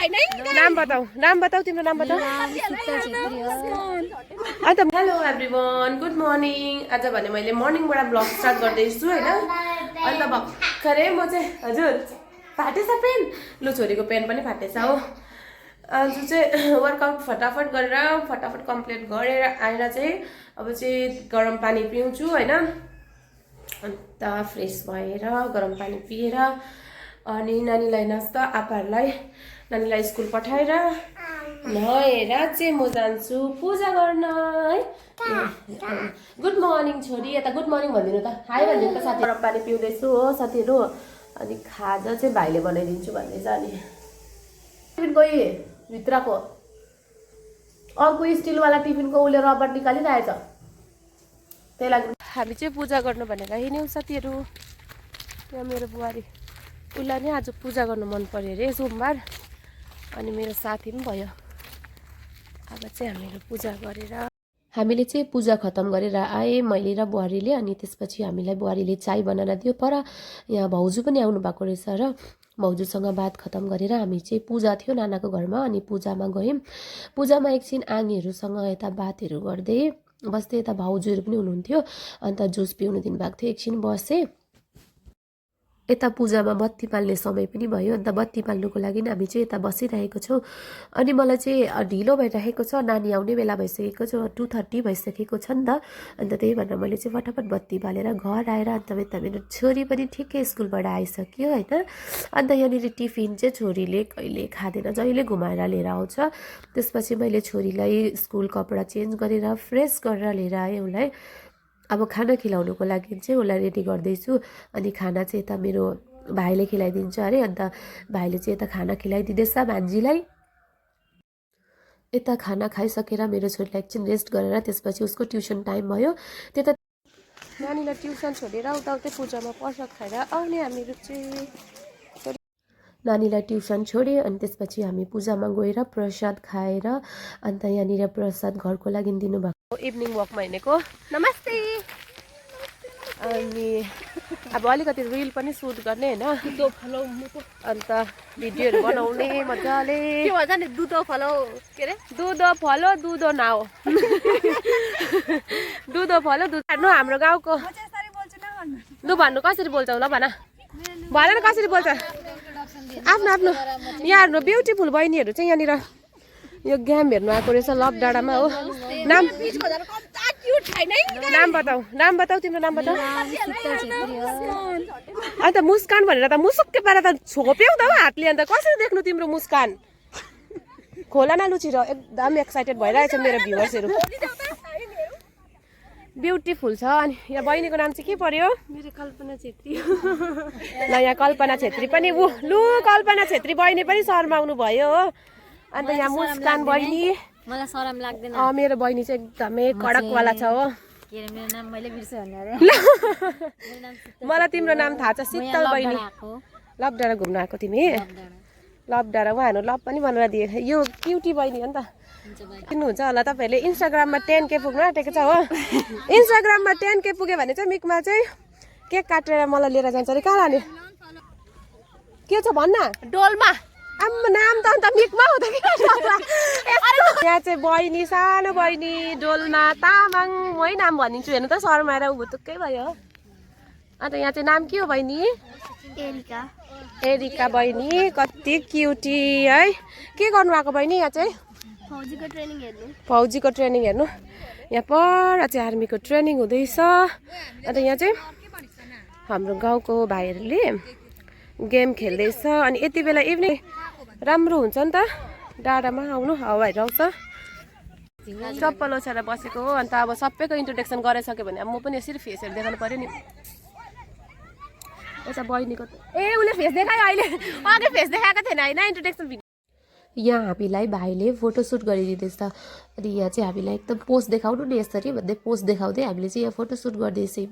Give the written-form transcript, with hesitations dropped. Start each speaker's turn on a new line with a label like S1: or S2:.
S1: नाम बताऊ तिम्रो नाम बताऊ अन्त हेलो एभ्रिवान गुड मर्निङ आज भने मैले मर्निङबाट ब्लग स्टार्ट गर्दैछु हैन अन्त भर्खरै म चाहिँ हजुर फाटेछ पेन लु छोरीको पेन पनि फाटेछ हो आज चाहिँ वर्कआउट फटाफट गरेर फटाफट कम्प्लिट गरेर आएर चाहिँ अब चाहिँ गरम पानी पिउँछु हैन अन्त फ्रेस भएर गरम पानी पिएर अनि नानीलाई नास्ता आपाहरूलाई नानीलाई स्कुल पठाएर नुहाएर चाहिँ म जान्छु पूजा गर्न है गुड मर्निङ छोरी यता गुड मर्निङ भनिदिनु त हाई भनिदिनु त साथी गरम पानी पिउँदैछु हो साथीहरू अनि खाजा चाहिँ भाइले बनाइदिन्छु भन्दैछ अनि टिफिन गई भित्रको अर्को स्टिलवाला टिफिनको उसले रबर निकालिरहेछ त्यही लागि हामी चाहिँ पूजा गर्नु भनेर हिँड्यौँ साथीहरू यहाँ मेरो बुहारी उसलाई नै आज पूजा गर्नु मन पर्यो अरे सोमबार अनि मेरो साथी पनि भयो अब चाहिँ हामीहरू पूजा गरेर हामीले चाहिँ पूजा खत्तम गरेर आए मैले र बुहारीले अनि त्यसपछि हामीलाई बुहारीले चाय बनाएर दियो पर यहाँ भाउजू पनि आउनु भएको रहेछ र भाउजूसँग बात खत्तम गरेर हामी चाहिँ पूजा थियो नानाको घरमा अनि पूजामा गयौँ पूजामा एकछिन आङीहरूसँग यता बातहरू गर्दै बस्दै यता भाउजूहरू पनि हुनुहुन्थ्यो अन्त जुस पिउनु दिनुभएको थियो एकछिन बसेँ यता पूजामा बत्ती पाल्ने समय पनि भयो अन्त बत्ती पाल्नुको लागि हामी चाहिँ यता बसिरहेको छौँ अनि मलाई चाहिँ ढिलो भइरहेको छ नानी आउने बेला भइसकेको छ 2:30 भइसकेको छ नि त अन्त त्यही भनेर मैले चाहिँ फटाफट बत्ती बालेर घर आएर अन्त यता मेरो छोरी पनि ठिकै स्कुलबाट आइसक्यो होइन अन्त यहाँनिर टिफिन चाहिँ छोरीले कहिले खाँदैन जहिले घुमाएर लिएर आउँछ त्यसपछि मैले छोरीलाई स्कुल कपडा चेन्ज गरेर फ्रेस गरेर लिएर आएँ उसलाई अब खाना खिलाउनुको लागि चाहिँ उसलाई रेडी गर्दैछु अनि खाना चाहिँ यता मेरो भाइले खिलाइदिन्छ अरे अन्त भाइले चाहिँ यता खाना खिलाइदिँदैछ भान्जीलाई यता खाना खाइसकेर मेरो छोरीलाई एकछिन रेस्ट गरेर त्यसपछि उसको ट्युसन टाइम भयो त्यता नानीलाई ट्युसन छोडेर उताउतै पूजामा प्रसाद खाएर आउने हामीहरू चाहिँ नानीलाई ट्युसन छोडेँ अनि त्यसपछि हामी पूजामा गएर प्रसाद खाएर अन्त यहाँनिर प्रसाद घरको लागि दिनुभएको इभिनिङ वकमा हिँडेको नमस्ते अनि अब अलिकति रिल पनि सुट गर्ने होइन अन्त भिडियोहरू बनाउने मजाले के भन्छ नि दुधो फलो के अरे दुधो फलो दुधो नाउ दुधो फलो दुध खानु हाम्रो गाउँको लु भन्नु कसरी बोल्छौ ल भन भन न कसरी बोल्छ आफ्नो आफ्नो यहाँ हेर्नु ब्युटिफुल बहिनीहरू चाहिँ यहाँनिर यो गेम हेर्नु आएको रहेछ लभ डाँडामा हो नाम बताऊ तिम्रो नाम बताऊ अन्त मुस्कान भनेर त मुसुक्कै पारा त छोप्यौ त हातले अन्त कसरी देख्नु तिम्रो मुस्कान खोला न लुचिर एकदम एक्साइटेड भइरहेछ मेरो भ्युवर्सहरू ब्युटिफुल छ अनि यहाँ बहिनीको नाम चाहिँ के पर्यो मेरो कल्पना छेत्री ल यहाँ कल्पना छेत्री पनि लु कल्पना छेत्री बहिनी पनि शर्माउनु भयो हो अन्त यहाँ मुस्कान बहिनी
S2: मलाई शरम लाग्दैन
S1: मेरो बहिनी चाहिँ एकदमै कडकवाला छ हो
S2: के अरे मेरो नाम मैले बिर्से भने अरे
S1: मलाई तिम्रो नाम थाहा छ शीतल बहिनी लभ डाँडा घुम्न आएको तिमी लभ डाँडा उहाँहरू लभ पनि भनेर दिए यो क्युटी बहिनी हो नि त किन्नुहुन्छ होला तपाईँहरूले इन्स्टाग्राममा 10K पुग्नु आँटेको छ हो इन्स्टाग्राममा 10K पुग्यो भने चाहिँ मिकमा चाहिँ केक काटेर मलाई लिएर जान्छ अरे कहाँ लाने के छ भन्न डोलमा आम्मा नाम त अन्त मिकमा हो त यहाँ चाहिँ बहिनी सानो बहिनी डोलमा तामाङ मै नाम भनिदिन्छु हेर्नु त शर्माएर भुतुक्कै भयो अन्त यहाँ चाहिँ नाम के हो बहिनी एरिका बहिनी कति क्युटी है के गर्नुभएको बहिनी यहाँ चाहिँ फौजीको ट्रेनिङ हेर्नु यहाँ पर चाहिँ आर्मीको ट्रेनिङ हुँदैछ अन्त यहाँ चाहिँ हाम्रो गाउँको भाइहरूले गेम खेल्दैछ अनि यति बेला इभिनिङ राम्रो हुन्छ नि त डाँडामा आउनु हावाहरू आउँछ चप्पल ओछ्याएर बसेको हो अन्त अब सबैको इन्ट्रोडक्सन गराइसक्यो भने अब म पनि यसरी फेसहरू देखाउनु पर्यो नि यता बहिनीको उसले फेस देखायो अहिले अघि फेस देखाएको थिएन होइन इन्ट्रोडक्सन यहाँ हामीलाई भाइले फोटोसुट गरिदिँदैछ अनि यहाँ चाहिँ हामीलाई एकदम पोस्ट देखाउनु नि यसरी भन्दै पोस्ट देखाउँदै हामीले चाहिँ यहाँ फोटोसुट गर्दैछौँ